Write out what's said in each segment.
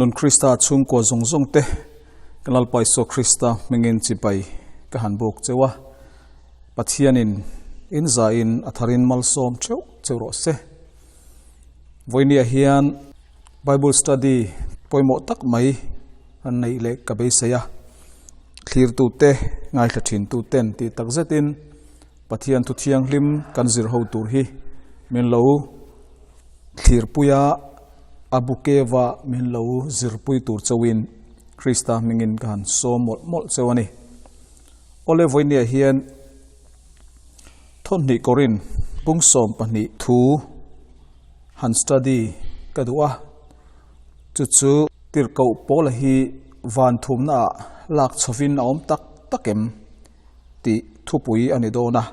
Nun Krista chhungkua zawng zawng te kan Lalpa Isua Krista hmingin chibai ka han buk cheu a, Pathianin in zain a tharin malsawm theuh cheu rawh se. Vawinia hian Bible study pawimawh tak mai an neih leh ka beisei a, thlirtute ngaithla thintuten tih takzetin Pathian thu thianghlim kan zir ho tur hi min lo thlirpui a, a bukeva min lo zirpui tur chauhin Krista hmingin ka han sawm mawlh mawlh cheu a ni. Awle vawinia hian Thawhnih Korin pung 12 thu han study ka duh a, chu chu tirhkoh Paula hi van thumnaah lak chhovin a awm tak tak em tih thupui a ni dawn a.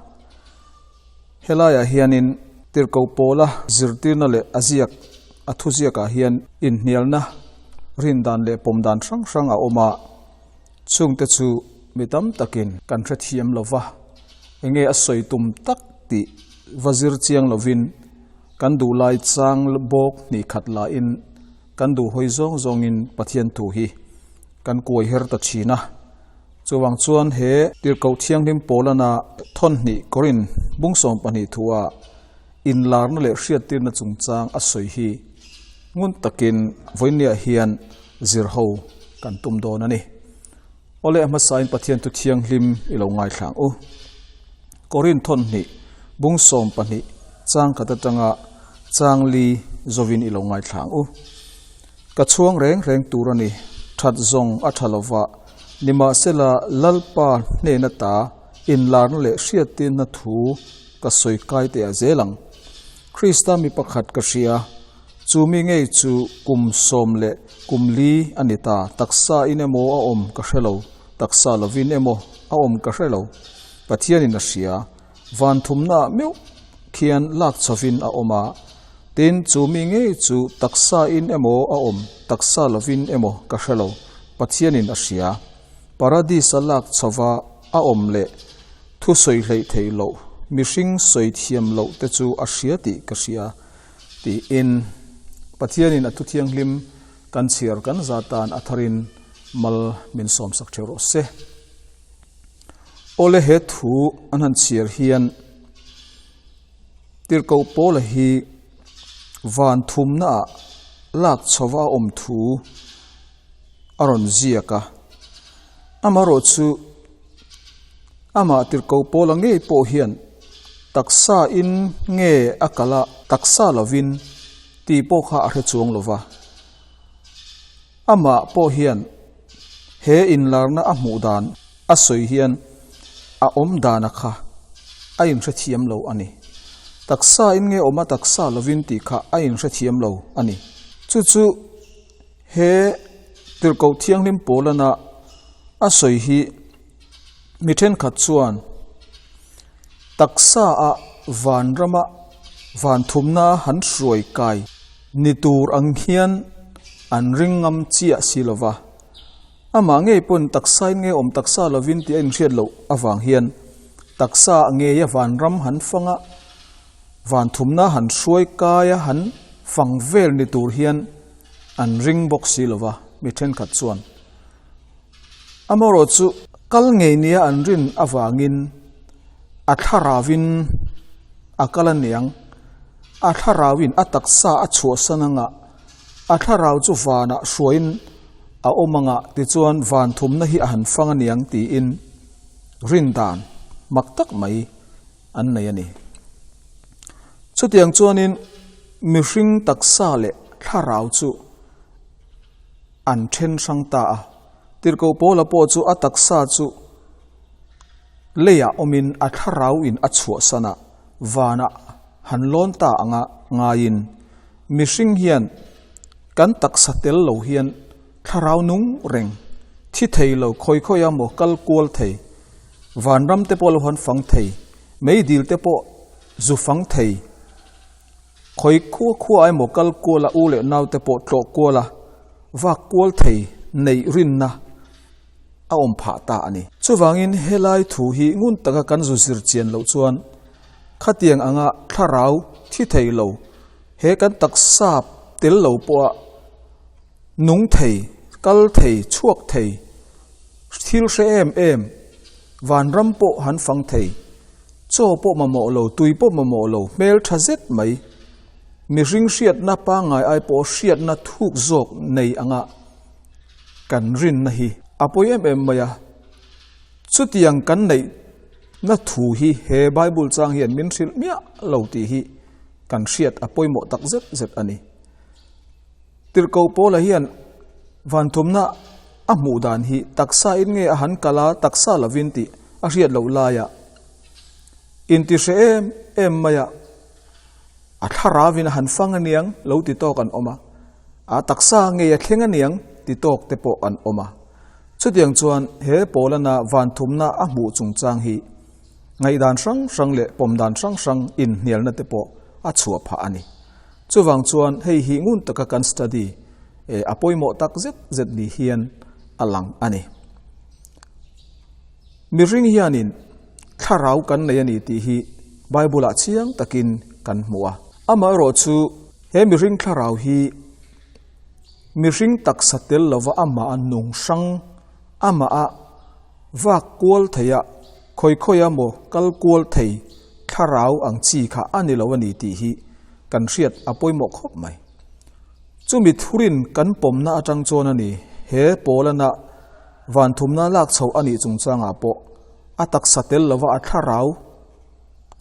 Helaiah hianin tirhkoh Paula zirtirna leh a ziak a thuziakah hian inhnialna rindan leh pawmdan hrang hrang a awm a. Chungte chu mi tam takin kan hrethiam lo va, enge a sawi tum tak tih va zir chiang lovin kan duh lai chang bawk hnih khat lahin kan duh hawi zawng zawngin Pathian thu hi kan kuai her ta thin a. Chuvang chuan he tirhkoh thianghlim Paulana thawnhnih Korin bung 12 thua inlarna leh hriattirna chungchang a sawi hi ngun takin vawinia hian zir ho kan tum dawn a ni. Awle a hmasain Pathian thu thianghlim i lo ngaithlang u. Korin thawnhnih bung 12 chang khat atanga chang li zawin i lo ngaithlang u. Ka chhuang reng reng tur a ni, that zawng a tha lova, nimahsela Lalpa hnena ta inlarna leh hriattirna thu ka sawi kai teh a zel ang. Krista mi pakhat ka hria, chu mi ngei chu kum sawm leh kum li a ni ta, taksa in emaw a awm ka hre lo, taksa lovin emaw a awm ka hre lo. Pathianin a hria, van thumnaah meuh khian lak chhovin a awm a, tin chu mi ngei chu taksa in emaw a awm, taksa lovin emaw ka hre lo, Pathianin a hria. Paradis-a lak chhova a awm leh thu sawi hleih theih loh, mihring sawi thiam loh te chu a hria tih ka hria, tiin Pathianin a thu thianghlim kan chhiar kan za tan a tharin mal min sawmsak theuh rawh se. Awle he thu an han chhiar hian tirhkoh Paula hi van thumnaah lak chhova a awm thu a rawn ziak a. Amaherawh chu amah tirhkoh Paula ngei pawh hian taksa in nge a kal a, taksa lovin tih pawh kha a hre chuang lova. Amah pawh hian he inlarna a hmuh dan a sawi hian a awm dana kha a inhrethiam lo a ni. Taksa in nge awm a taksa lovin tih kha a inhrethiam lo a ni. Chu chu he tirhkoh thianghlim Paulana a sawi hi mi thenkhat chuan taksa a vanrama van thumna han hruai kai ni tur ang hian an ring ngam chiah si lova. Amah ngei pawn taksa in nge awm taksa lovin tih a inhriat loh avang hian taksa ngeia vanram han fang a, van thumna han hruai kai a han fang vel ni tur hian an ring bawk si lova mi thenkhat chuan. Amaherawh chu kal ngei nia an rin avangin a thlaravin a kal a niang, a thlarauin a taksa a chhuahsan anga a thlarau chu vanah hruaiin a awm anga tichuan van thumna hi a han fang a niang tiin rin dan mak tak mai an nei a ni. Chutiang chuanin mihring taksa leh thlarau chu an then hrang ta a, tirhkoh Paula pawh chu a taksa chu leiah awmin a thlarau in a chhuahsan a, vanah han lawn ta anga ngaiin mihring hian kan taksa tel lo hian thlarau nung reng thi thei lo khawi khawi a maw kal kual thei, vanram te pawh lo han fang thei, meidil te pawh zu fang thei. Khawi khua khua emaw kal kual a u leh nau te pawh tlawh kual a vak kual thei neih rinna a awm phah ta a ni. Chuvangin helai thu hi ngun taka kan zu zir chian loh chuan khatiang anga thlarau thi thei lo he kan taksa tel lo pawha. Nung thei, kal thei, chhuak thei, thil hre em em, vanram pawh han fang thei, chaw pawh mamawh lo, tui pawh mamawh lo, hmel tha zet mai, mihring hriatna pangngai ai pawh hriatna thuk zawk nei anga kan rinna hi a pawi em em mai a. Chutiang kan neihna thu hi he Bible chang hian min hrilh miah lo tih hi kan hriat a pawimawh tak zet zet a ni. Tirhkoh Paula hian vanthumna a hmuh dan hi taksa in nge a han kal a, taksa lovin tih a hriat loh laia intihreh em em maia a thlarauin a han fang aniang lo ti tawk an awm a, a taksa ngei a thleng aniang ti tawk te pawh an awm a. Chutiang chuan he Paulana vanthumna a hmuh chungchang hi ngaihdan hrang hrang leh pawmdan hrang hrang inhnialna te pawh a chhuah phah a ni. Chuvang chuan hei hi ngun taka kan study a pawimawh tak zet zet ni hian a lang a ni. Mihring hianin thlarau kan nei a ni tih hi Bible-ah chiang takin kan hmu a. Amaherawh chu he mihring thlarau hi mihring taksa tel lova amah a nung hrang, amah a vak kual thei a, khawi khawi a maw kal kual thei thlarau ang chi kha a ni lo a ni tih hi kan hriat a pawimawh khawp mai. Chumi thurin kan pawmna atang chuan a ni, he Paulana vanthumna lak chhoh a nih chungchangah pawh a taksa tel lova a thlarau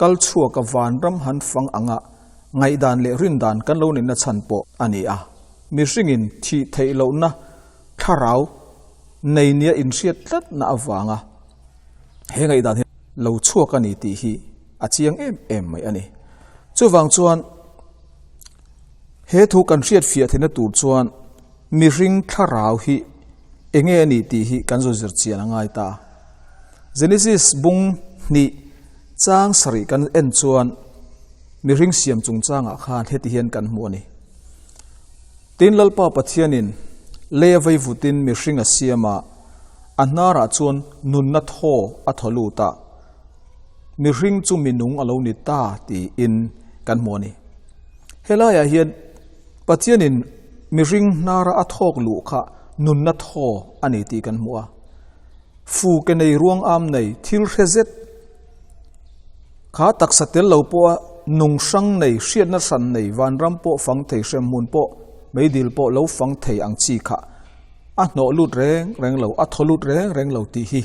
kal chhuaka vanram han fang anga ngaihdan leh rindan kan lo neihna chhan pawh a ni a. Mihringin thih theih lohna thlarau nei nia inhriat tlatna avanga he ngaihdan hi lo chhuak a ni tih hi a chiang em em mai a ni. Chuvang chuan he thu kan hriat fiah theihna tur chuan mihring thlarau hi enge a ni tih hi kan zo zir chian a ngai ta. Genesis bung hnih chang sarih kan en chuan mihring siam chungchangah khan heti hian kan hmu a ni. Tin, Lalpa Pathianin lei a veivutin mihring a siam a, a hnarah chuan nunna thaw a thaw lut a, mihring chu minung a lo ni ta tiin kan hmu a ni. Helaiah hian Pathianin mihring hnara a thawk luh kha nunna thaw a ni tih kan hmu a. Fu ke nei ruang am nei thil hre zet kha taksa tel lo pawha nung hrang nei, hriatna hran nei, vanram pawh fang thei, hremhmun pawh, meidil pawh lo fang thei ang chi kha a hnawh lut reng reng lo, a thaw lut reng reng lo tih hi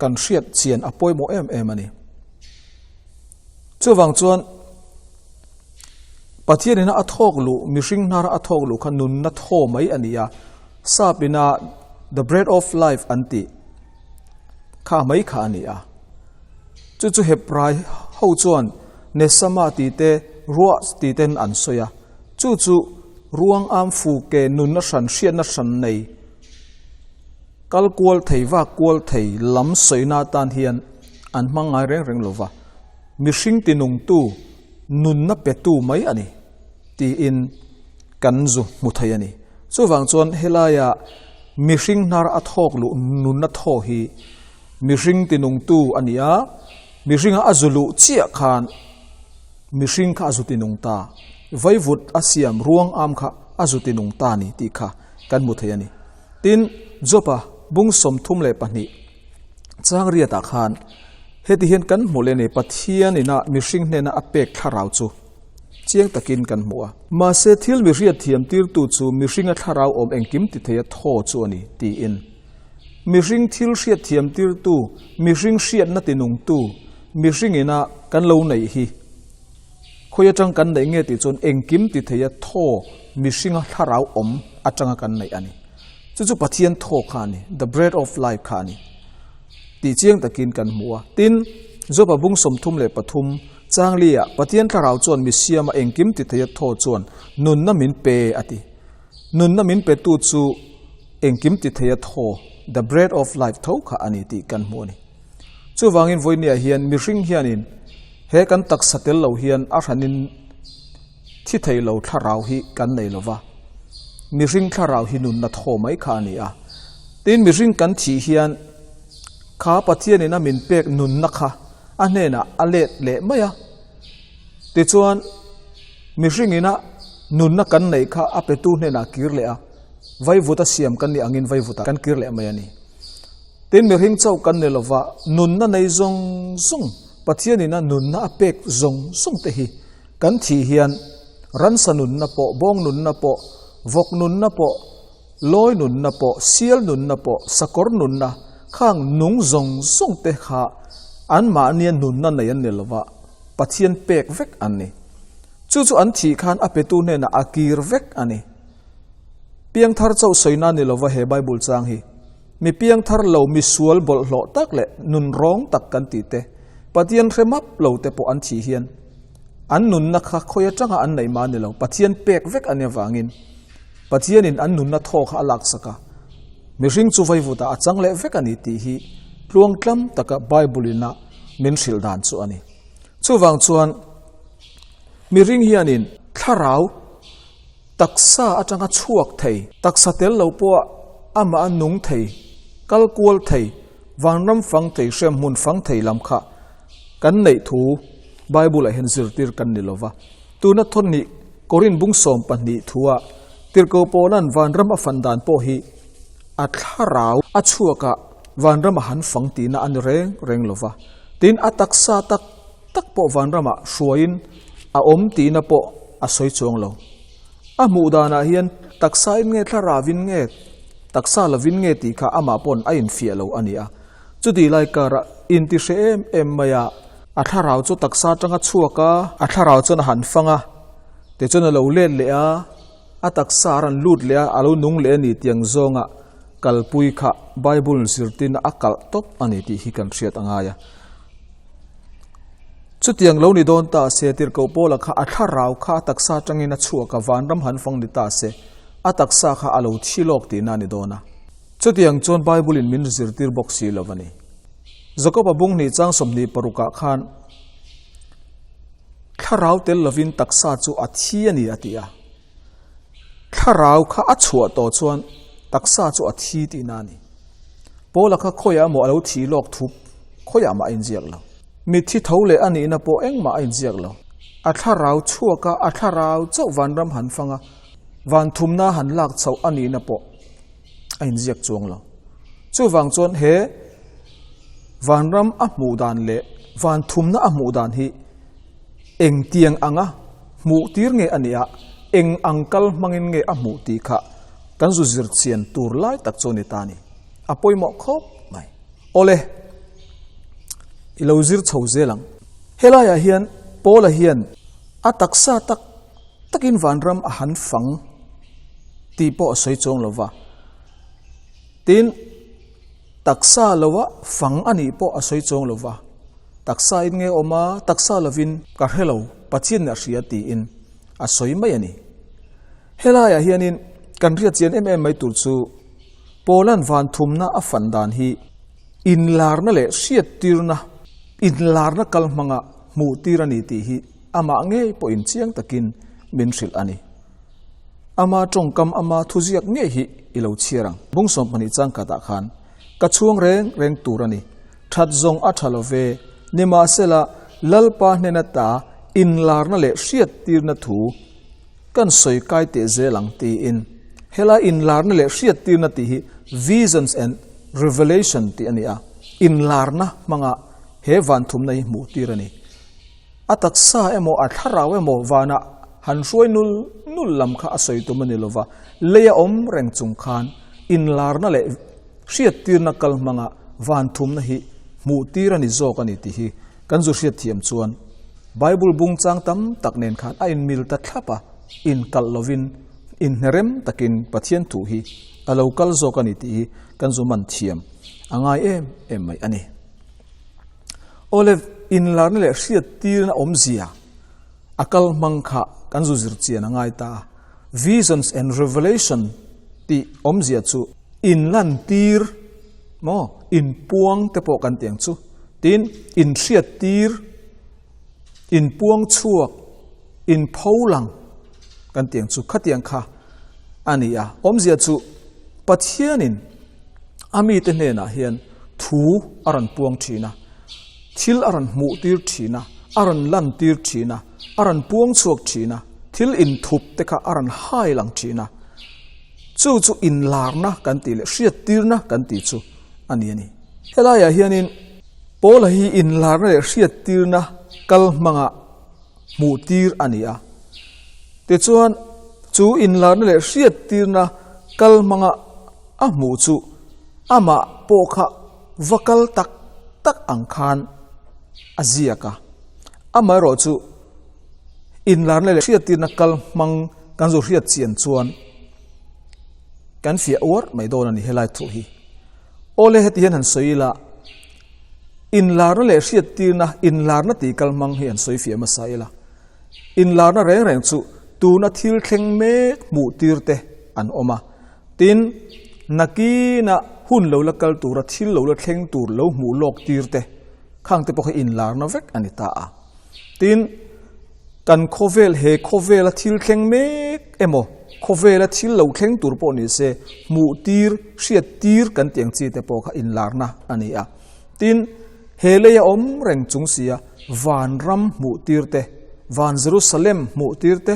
kan hriat chian a pawimawh em em a ni. Chuvang chuan Pathian ina a thawk luh, mihring hnara a thawk luh kha nunna thaw mai a ni a, sap ina the bread of life an tih kha mai kha a ni a. Chu chu Hebrai ho chuan Nesama tih te, Ruah tih ten an sawi a. Chu chu ruang am fu ke nunna hran, hriatna hran nei, kal kual thei, vak kual thei lam sawina atan hian an hmang ngai reng reng lo va. Mihring tinungtu nunna petu mai a ni tiin kan zu hmu thei a ni. Chuvang chuan helaia mihring hnar a thawk luh nunna thaw hi mihring tinungtu a ni a, mihringa a zu luh chiah khan mihring kha a zu tinung ta, vaivut a siam ruang am kha a zu tinung ta a ni tih kha kan hmu thei a ni. Tin, Job-a bung 32. Changriatah khan heti hian kan hmu leh a ni, Pathian ina mihring hnena a pek thlarau chu chiang takin kan hmu a. Mahse, thil mi hriatthiam tirtu chu mihringa thlarau awm engkim ti theia thaw chu a ni, tiin. Mihring thil hriatthiam tirtu, mihring hriatna tinungtu, mihring ina kan lo neih hi khawi atang kan neih nge tih chuan engkim ti theia thaw mihringa thlarau awm atanga kan neih a ni. Chu chu Pathian thaw kha a ni, the bread of life kha a ni tih chiang takin kan hmu a. Tin, Joba bung 33 changlia Pathian thlarau chuan mi siama engkim ti theia thaw chuan nunna min pe a ti. Nunna min petu chu engkim ti theia thaw, the bread of life tho kha a ni tih kan hmu a ni. Chuvangin vawinia hian mihring hianin he kan taksa tel lo hian a hranin Thi thei lo thlarau hi kan nei lo va, mihring thlarau hi nunna thaw mai kha a ni a. Tin, mihring kan thih hian kha Pathianin a min pek nunna kha a hnenah a let leh mai a. Tichuan, mihringina nunna kan neih kha a petu hnenah kir leh a. Vaivuta siam kan nih angin vaivuta kan kir leh mai a ni. Tin, mihring chauh kan ni lova, nunna nei zawng zawng, Pathianin a nunna a pek zawng zawng te hi kan thih hian ransa nunna pawh, bawng nunna pawh, vawk nunna pawh, lawi nunna pawh, sial nunna pawh, sakawr nunna, khang nung zawng zawng te kha anmahnia nunna nei an ni lova, Pathian pek vek an ni. Chu chu an thih khan a petu hnenah a kir vek a ni. Piangthar chauh sawina ni lova he Bible chang hi. Mi piangthar lo mi sual bawlhhlawh tak leh nun rawng tak kan tih te, Pathian hre map lo te pawh an thih hian an nunna kha khawi atanga an neih mah ni lo, Pathian pek vek a nia vangin Pathianin an nunna thaw kha a laksak a, mihring chu vaivutah a chang leh vek a ni tih hi tluangtlam taka Bible-in a min hrilh dan chu a ni. Chuvang chuan mihring hianin thlarau Taksa atanga chhuak thei, taksa tel lo pawha amah a nung thei, kal kual thei, vanram fang thei, hremhmun fang thei lam kha kan neih thu Bible-ah hian zirtir kan ni lova. Tuna thawnhnih Korin bung 12 thua Tirhkoh Paula'n vanram a fan dan pawh hi a thlarau a chhuakah vanram a han fang tihna a ni reng reng lova. Tin, a taksa tak tak pawh vanramah hruaiin a awm tihna pawh a sawi chuang lo. A hmuh danah hian taksa in nge thlaravin nge taksa lovin nge tih kha amah pawn a infiah lo a ni a. Chutih lai karah intihre em em mai a, a thlarau chu taksa atanga chhuak a, a thlarau chuan a han fang a, tichuan a lo let leh a, a taksa a rawn lut leh a, a lo nung leh a ni tiang zawnga kalpui kha Bible zirtirna a kalh tawp a ni tih hi kan hriat a ngai a. Chutiang lo ni dawn ta se, Tirhkoh Paula kha a thlarau kha a taksa atangin a chhuak a, vanram han fang ni ta se, a taksa kha a lo thi lawk tihna a ni dawn a. Chutiang chuan Bible-in min zirtir bawk si lo a ni. Jakob-a bung hnih chang 26 ah khan, Thlarau tel lovin taksa chu a thi a ni a ti a. Thlarau kha a chhuah tawh chuan taksa chu a thi tihna a ni. Paula kha khawiah emaw a lo thi lawk thup, khawiah mah a inziak lo. Mitthi tho leh a nihna pawh engmah a inziak lo. A thlarau chhuak a, a thlarau chauh vanram han fang a, van thumna han lak chhoh a nihna pawh a inziak chuang lo. Chuvang chuan he vanram a hmuh dan leh van thumna a hmuh dan hi Engtiang anga hmuh tir nge a nih a, eng ang kal hmangin nge a hmuh tih kha kan zu zir chian tur lai tak chu a ni ta a ni. A pawimawh khawp mai. Awle, i lo zir chho zel ang. Helaiah hian Paula hian a taksa tak takin vanram a han fang tih pawh a sawi chuang lo va. Tin, Taksa loa fang a nih pawh a sawi chuang lo va, taksa in nge awm a, taksa lovin ka hre lo, Pathian a hria tiin a sawi mai a ni. Helaiah hianin kan hriat chian em em mai tur chu Paula'n van thumna a fan dan hi inlarna leh hriattirna, inlarna kal hmanga hmuhtir a ni tih hi amah ngei pawhin chiang takin min hrilh a ni. Ama tawngkam ama thuziak ngei hi i lo chhiar ang. Bung 12 chang khatah khan, Ka chhuang reng reng tur a ni. That zawng a tha lo ve. Nimahsela, Lalpa hnena ta inlarna leh hriattirna thu kan sawi kai teh zel ang tiin. Helai inlarna leh hriattirna tih hi Visions and Revelation tih a ni a, inlarna hmanga he vanthumna hi hmuhtir a ni. A taksa emaw a thlarau emaw vanah han hruai nul nul lam kha a sawi tum a ni lova, lei a awm reng chung khan inlarna leh hriattirna kal hmanga van thumna hi hmuhtir a ni zawk a ni tih hi kan zu hriatthiam chuan Bible bung chang tam tak nen khan a inmil ta thlap a, inkalh lovin inhnerem takin Pathian thu hi a lo kal zawk a ni tih hi kan zu man thiam a ngai em em mai a ni. Awle, inlarna leh hriattirna awmzia a kal hmang kha kan zu zir chian a ngai ta a. Visions and Revelation tih awmzia chu inlantir maw, inpuang te pawh kan ti ang chu. Tin, inhriattir, inpuang chhuak, inpholang kan ti ang chu. Khatiang kha a ni a. Awmzia chu Pathianin A mite hnenah hian thu a rawn puang thin a, thil a rawn hmuhtir thin a, a rawn lantir thin a, a rawn puang chhuak thin a, thil inthup te kha a rawn hai lang thin a. Chu chu inlarna kan tih leh hriattirna kan tih chu a ni a ni. Helaiah hianin Paula hi inlarna leh hriattirna kal hmanga hmuhtir a ni a. Tichuan, chu inlarna leh hriattirna kal hmanga a hmuh chu amah pawh kha va kal tak tak ang khan a ziak a. Amaherawhchu, inlarna leh hriattirna kal hmang kan zu hriat chian chuan kan fiah uar mai dawn a ni helai thu hi. Awle heti hian han sawi ila, inlarna leh hriattirna, inlarna tih kal hmang hi han sawi fiah hmasa ila. Inlarna reng reng chu tuna thil thleng mek hmuh tir te an awm a, tin, nakina hun lo la kal tura thil lo la thleng tur lo hmuh lawk tir te khang te pawh kha inlarna vek a ni ta a. Tin, kan khawvel, he khawvela thil thleng mek emaw, khawvela thil lo thleng tur pawh ni se, hmuh tir, hriat tir kan tih ang chi te pawh kha inlarna a ni a. Tin, he leia awm reng chung sia vanram hmuh tir te, van Jerusalem hmuh tir te,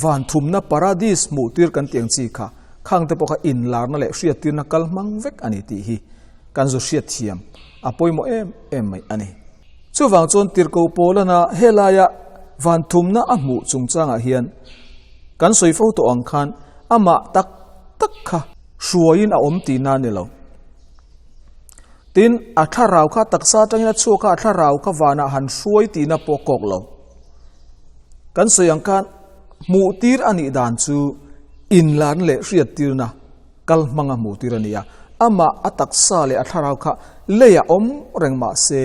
van thumna paradis hmuh tir kan tih ang chi kha, khang te pawh kha inlarna leh hriat tirna kal hmang vek a ni tih hi kan zu hriat thiam a pawimawh em em mai a ni. Chuvang chuan Tirhkoh Paulana helaia van thumna a hmuh chungchangah hian kan sawi fo tawh ang khan amah tak tak kha hruaiin a awm tihna a ni lo. Tin, a thlarau kha taksa atangin a chhuak a, a thlarau kha vanah han hruai tihna pawh kawk lo. Kan sawi ang khan hmuh tir a nih dan chu inlarna leh hriattirna kal hmanga hmuh tir a ni a, amah a taksa leh a thlarau kha leiah awm reng mah se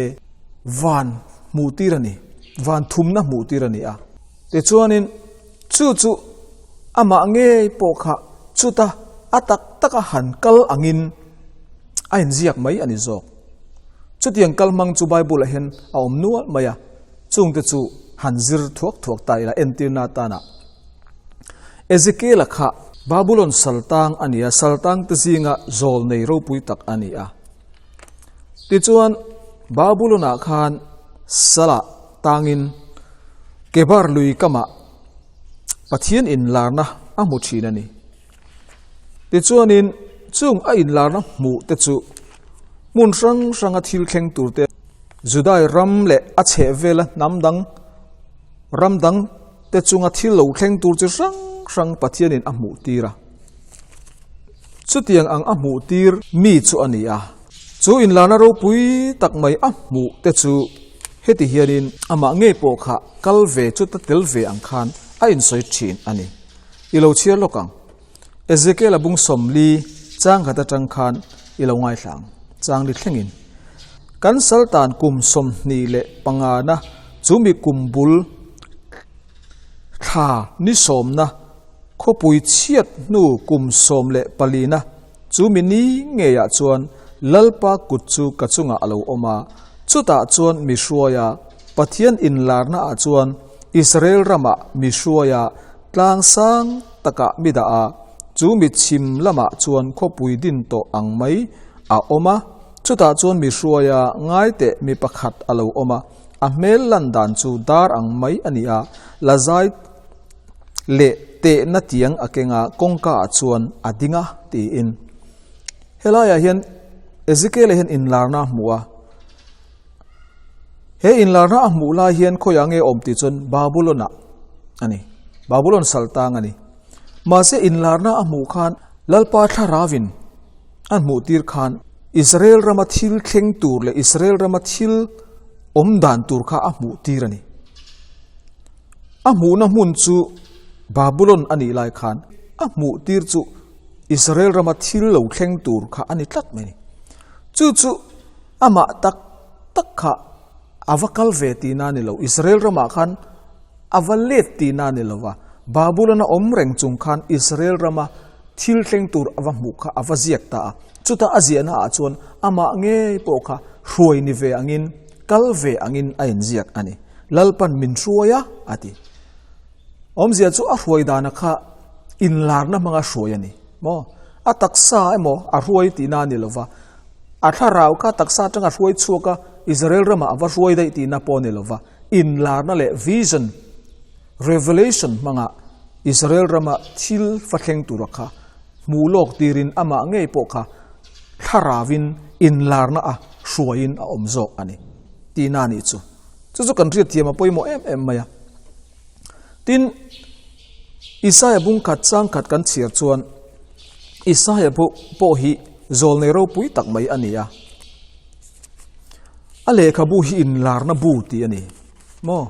van hmuh tir a ni, van thumna hmuh tir a ni a. Tichuanin chu chu amah ngei pawh kha chuta a tak taka han kal angin a inziak mai a ni zawk. Chutiang kal hmang chu Bible-ah hian a awm nual mai a, chungte chu han zir thuak thuak ta ila entirna atana. Ezekiela kha Babulon saltang a ni a, saltangte zinga zawl nei ropui tak a ni a. Tichuan, Babulonah khan salah tangin Kebar lui kamah Pathian inlarna a hmu thin a ni. Tichuanin, chung a inlarna hmuh te chu hmun hrang hranga thil thleng turte Judai ram leh a chhehvela hnam dang ram dang te chunga thil lo thleng tur chi hrang hrang Pathianin a hmuh tir a. Chutiang ang a hmuh tir mi chu a ni a. Chu inlarna ropui tak mai a hmuh te chu heti hianin amah ngei pawh kha kal ve chuta tel ve ang khan a insawi thin a ni. I lo chhiar lawk ang. Ezekiel-a bung 40 chang khat atang khan i lo ngaithla ang. Chang li thlengin. Kan saltan kum 25 na chumi kum bul thla ni sawmna khawpui chhiat hnu kum 14 na chumi ni ngeiah chuan Lalpa kut chu ka chungah a lo awm a, chutah chuan mi hruaia Pathian inlarna ah chuan Israel ramah mi hruaia tlang sang takah mi dah a, chu mi chhim lamah chuan khawpui din tawh ang mai a awm a, chutah chuan mi hruaia ngaiteh mi pakhat a lo awm a, a hmel lan dan chu dar ang mai a ni a, lazai leh tehna tiang a keng a, kawngka ah chuan a ding a, tiin. Helaiah hian Ezekiel-a hian inlarna a hmu a. He inlarna a hmuh lai hian khawiah nge awm tih chuan Babulon-ah a ni. Babulon saltang a ni. Mahse inlarna a hmuh khan Lalpa Thlaravin a hmuh tir khan Israel rama thil thleng tur leh Israel rama thil awm dan tur kha a hmuh tir a ni. A hmuhna hmun chu Babulon a nih lai khan a hmuh tir chu Israel rama thil lo thleng tur kha a ni tlat mai a ni. Chu chu amah tak tak kha a va kal ve tihna a ni lo. Israel ramah khan a va let tihna a ni lo va. Babulon a awm reng chung khan Israel rama thil thleng tur a va hmuh kha a va ziak ta a. Chuta a ziahna ah chuan amah ngei pawh kha hruai ni ve angin, kal ve angin a inziak a ni. Lalpan min hruai a, a ti. Awmzia chu a hruai dana kha inlarna hmanga hruai a ni maw? A taksa emaw a hruai tihna a ni lo va, a thlarau kha taksa atanga hruai chhuak a, Israel ramah a va hruai daih tihna pawh a ni lo va, inlarna leh vision, revelation hmanga Israel rama thil fa thleng tura kha. hmuh lawk tirin amah ngei pawh kha thlaravin inlarna a hruaiin a awm zawk a ni tihna a nih chu. Chu chu kan hriatthiam a pawimawh em em mai a. Tin, Isaia bung khat chang khat kan chhiar chuan Isaia pawh hi zawlnei ropui tak mai a ni a. A lehkhabu hi inlarna bu tih a ni maw?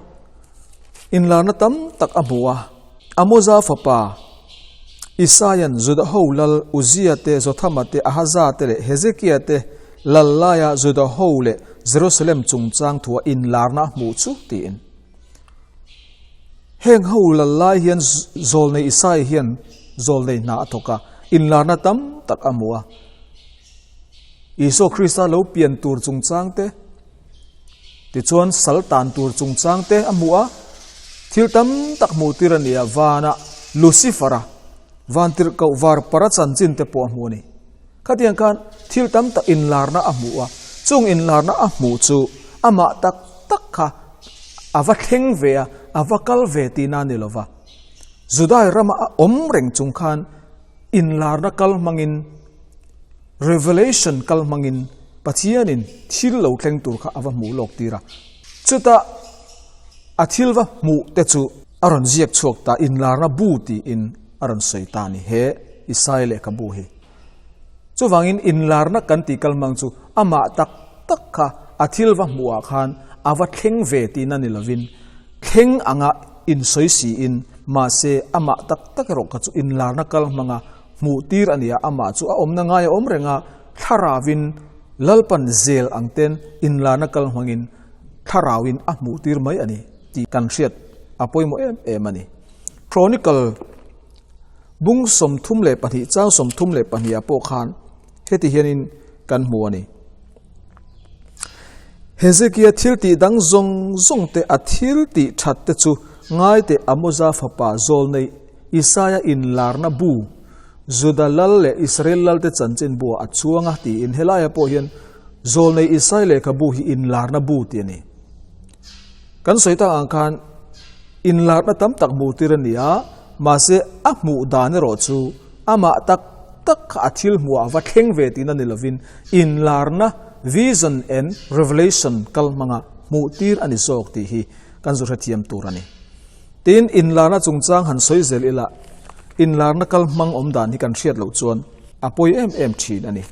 Inlarna tam tak a hmu a. Amoza fapa Isaia'n Juda ho lal Uzia te, Jothama te, Ahaza te leh Hezekia te lal laia Juda ho leh Jerusalem chungchang thua inlarna a hmuh chu tiin. Heng ho lal lai hian zawlnei Isaia hian zawlnei hna a thawk a, inlarna tam tak a hmu a. Isua Krista lo pian tur chungchang te, tichuan sal tan tur chungchang te a hmu a, thil tam tak hmuh tir a ni a, vanah Lucifer-a, van tirhkoh var para chanchin te pawh a hmu a ni. Khatiang khan thil tam tak inlarna a hmu a, chung inlarna a hmuh chu amah tak tak kha a va thleng ve a, a va kal ve tihna a ni lo va. Judai rama a awm reng chung khan inlarna kal hmangin, revelation kal hmangin Pathianin thil lo thleng tur kha a va hmuh lawk tir a. Chutah a thil va hmuh te chu a rawn ziak chhuak ta, inlarna bu tiin a rawn sawi ta a ni, he Isaiah lehkhabu hi. Chuvangin inlarna kan tih kal hmang chu amah tak tak kha a thil va hmuhah khan a va thleng ve tihna ni lovin thleng anga insawi siin mahse amah tak tak erawh kha chu inlarna kal hmanga hmuh tir a ni a, amah chu a awmna ngai a awm reng a, thlaravin Lalpan zel ang ten inlarna kal hmangin thlarauin a hmuh tir mai a ni tih kan hriat a pawimawh em em a ni. Chronicle. Bung 32 chang 32 ah pawh khan heti hianin kan hmu a ni. Hezekia thil tih dang zawng zawng te a thil tih that te chu ngai teh Amoza fapa zawlnei Isaia inlarna bu Juda lal leh Israel lal te chanchin buah a chuang a tiin helaiah pawh hian zawlnei Isaia lehkhabu hi inlarna bu tih a ni. Kan sawi tak ang khan inlarna tam tak hmuh tir a ni a, mahse a hmuh dan erawh chu amah tak tak kha a thil hmuh ah va thleng ve tihna ni lovin inlarna, vision and revelation, kal hmanga hmuh tir a ni zawk tih hi kan zu hrethiam tur a ni. Tin, inlarna chungchang han sawi zel ila inlarna kal hmang awm dan hi kan hriat loh chuan a pawi em em thin a ni.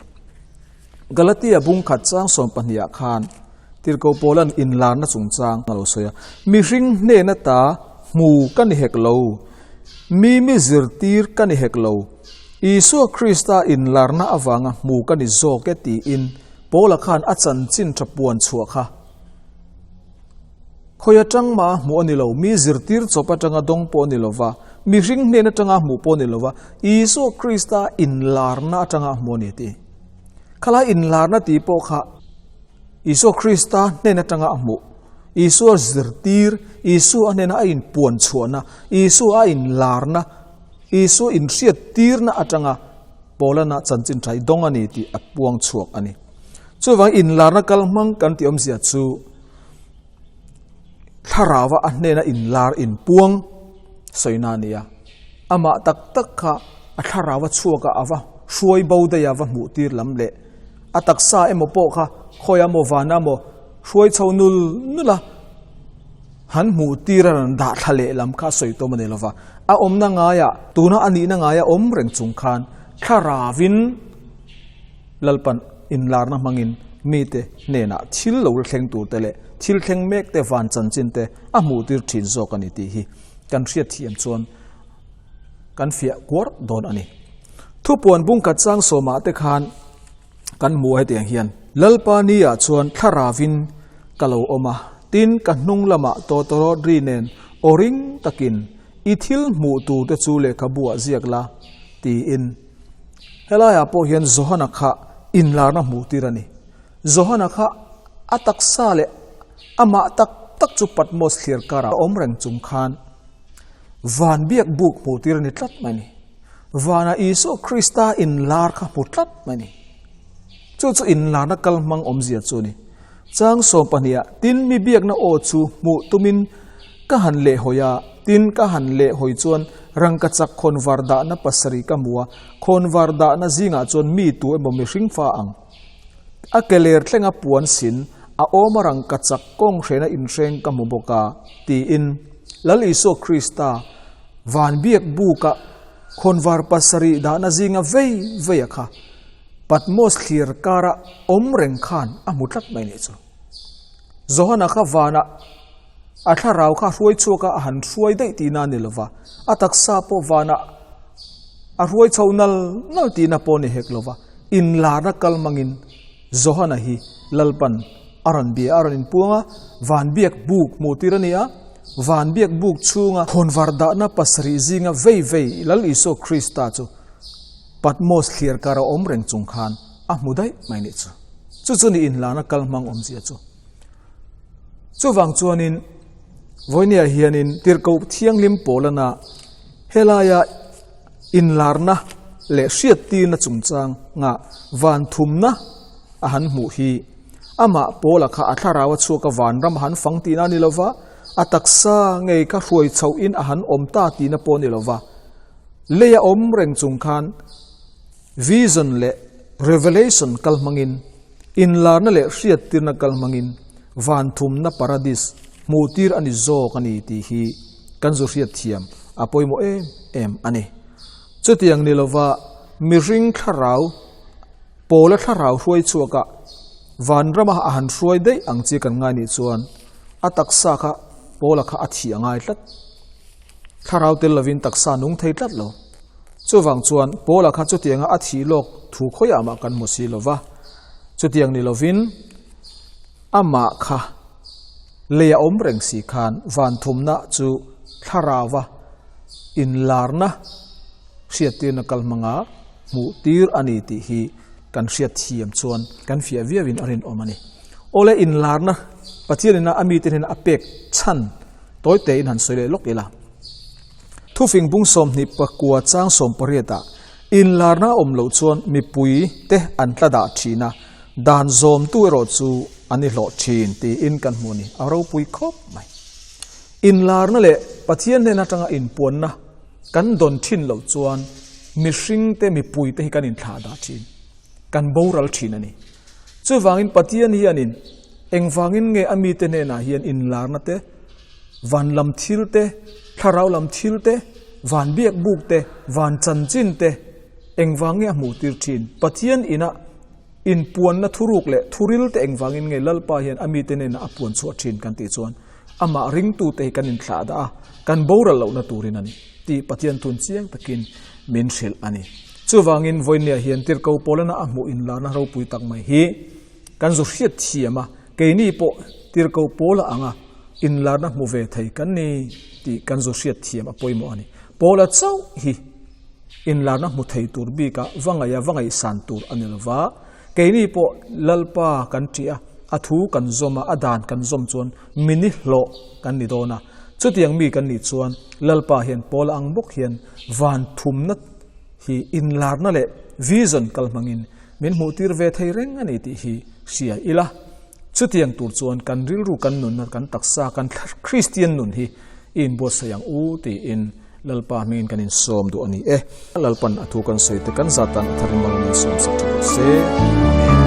Galatia bung khat chang 12 ah khan Tirhkoh Paula'n inlarna chungchang a lo sawi a, Mihring hnen ata hmu ka ni hek lo, mi mi zirtir ka ni hek lo, Isua Krista inlarna avanga hmu ka ni zawk e tiin Paula khan a chanchin tha puan chhuah kha khawi atang mah a hmuh a ni lo, mi zirtir chawp atanga dawng pawh a ni lo va, mihring hnen atanga hmuh pawh a ni lo va, Isua Krista inlarna atanga hmu a ni a ti. Khalai inlarna tih pawh kha Isua Krista hnen atanga a hmuh, Isua zirtir, Isua hnena a inpuan chhuahna, Isua a inlarna, Isua inhriattirna atanga Paulana chanchin tha hi dawng a ni tih a puang chhuak a ni. Chuvang inlarna kal hmang kan tih awmzia chu thlarauva a hnena inlar inpuang sawina a ni a. Amah tak tak kha a thlarauva chhuaka a va hruai bo daih a va hmuh tir lam leh a taksa emaw pawh kha khawi a maw vana maw hruai chho nul nul a han hmuh tir a rawn dah thla leh lam kha a sawi tawm a ni lova. A awmna ngaiah tuna a nihna ngaia awm reng chung khan thlarauvin Lalpan inlarna hmangin mite hnenah thil lo thleng tur te leh thil thleng mek te van chanchin te a hmuh tir thin zawk a ni tih hi kan hriat thiam chuan kan fiah kuar dawn a ni. Thupuan bungkhat chang sawmah te khan kan hmu a hetiang hian, Lalpa ni ah chuan thlaravin ka lo awm a, tin ka hnung lamah tawtawrawt ri nen aw ring takin i thil hmuh tur te chu lehkhabu ah ziak la tiin. Helaiah pawh hian Johana kha inlarna hmuh tir a ni. Johana kha a taksa leh amah tak tak chu Patmos thlir karah a awm reng chung khan van biak buk hmuh tir a ni tlat mai a ni. Vana Isua Krista inlar kha hmu tlat mai a ni. Chu chu inlarna kal hmang awmzia chu a ni. Chang 12 tin mi biakna aw chu hmuh tumin ka han lehhawi a. Tin, ka han leh hawi chuan rangkachak khawnvar dahna pasarih ka hmu a, khawnvar dahna zingah chuan mi tu emaw mihring fa ang. A ke ler thlenga puan sin, a awma rangkachak kawng hrena inhreng ka hmu bawk a, tiin Lal Isua Krista van biak buka khawnvar pasarih dahna zinga vei vei a kha Patmos thlir kara awm reng khan a hmu tlat mai nih chu. Johana kha vanah a thlarau kha hruai chhuak a, a han hruai daih tihna a ni lo va, a taksa pawh vanah a hruai chho nal nal tihna pawh a ni hek lo va, inlarna kal hmangin Johana hi Lalpan a rawn bia a, a rawn inpuang a, van biak buk hmuh tir a ni a, van biak buk chhunga khawnvar dahna pasarih zinga vei vei Lal Isua Krista chu Patmos thliar kar a awm reng chung khan a hmu daih mai nih chu. Chu chu ni inlana kal hmang awmzia chu. Chuvang chuanin vawinia hianin tirhkoh thianghlim pawlana helaia inlarna leh hriattirna chungchang nga van thumna a han hmuh hi amah pawla kha a thlarau a chhuak a vanram a han fang tihna a ni lova, a taksa ngei kha hruai chhohin a han awm ta tihna pawh a ni lova. Leia awm reng chung khan Vision leh Revelation kal hmangin, inlarna leh hriattirna kal hmangin van thumna paradis hmuhtir a ni zawk a ni tih hi kan zu hriatthiam a pawimawh em em a ni. Chutiang ni lova mihring thlarau, pawla thlarau hruai chhuaka vanrama a han hruai daih ang chi kan ngai nih chuan a taksa kha pawla kha a thih a ngai tlat. Thlarau tel lovin taksa nung thei tlat lo. Chuvang chuan Paula kha chutianga a thih lawk thu khawiah mah kan hmu si lo va. Chutiang ni lovin amah kha lei a awm reng si khan van thumna chu thlarauva inlarna hriattirna kal hmanga hmuh tir a ni tih hi kan hriat thiam chuan kan fiah viauin a rinawm a ni. Awle inlarna Pathianina a mite hnena a pek chhan Tawi tein han sawi leh lawk ila. Thufing bung 24 chang 18 ah inlarna a awm loh chuan mipui te an tla dah thin a, dan zawmtu erawh chu an i hlawh thin tiin kan hmu a ni. A ropui khawp mai. Inlarna leh Pathian hnen atanga inpuanna kan dawn thin loh chuan mihring te mipui te hi kan inthlah dah thin. Kan boral thin a ni. Chuvangin Pathian hianin engvangin nge a mite hnenah hian inlarna te, van lam thil te, thlarau lam thil te, van biak buk te, van chanchin te engvang nge a hmuh tir thin? Pathian ina inpuanna thuruk leh thuril te engvangin nge Lalpa hian a mite hnenah a puan chhuah thin kan tih chuan amah ringtute hi kan inthlah dah a, kan boral lohna turin a ni tih Pathian thun chiang takin min hrilh a ni. Chuvangin vawinia hian tirhkoh Paulana a hmuh inlarna ropui tak mai hi kan zu hriat thiam a, keini pawh tirhkoh Paula anga inlarna hmu ve thei kan ni tih kan zu hriat thiam a pawimawh a ni. Paula chauh hi inlarna hmu thei tur bika va ngaih a, va ngaihsan tur a ni lova, keini pawh Lalpa kan ṭih a, a thu kan zawm a, a dan kan zawm chuan mini hlawh kan ni dawn a. Chutiang mi kan nih chuan Lalpa hian Paula ang bawk hian van thumna hi inlarna leh vision kal hmangin min hmuhtir ve thei reng a ni tih hi hria ila. Chutiang tur chuan kan rilru kan nunna kan taksa kan Kristian nun hi i inbuatsaih ang u tiin Lalpa hmingin kan insawm duh a ni e. Lalpan a thu kan sawi te kan zatan a tharin mal min sawm sak tha rawh se. Amen.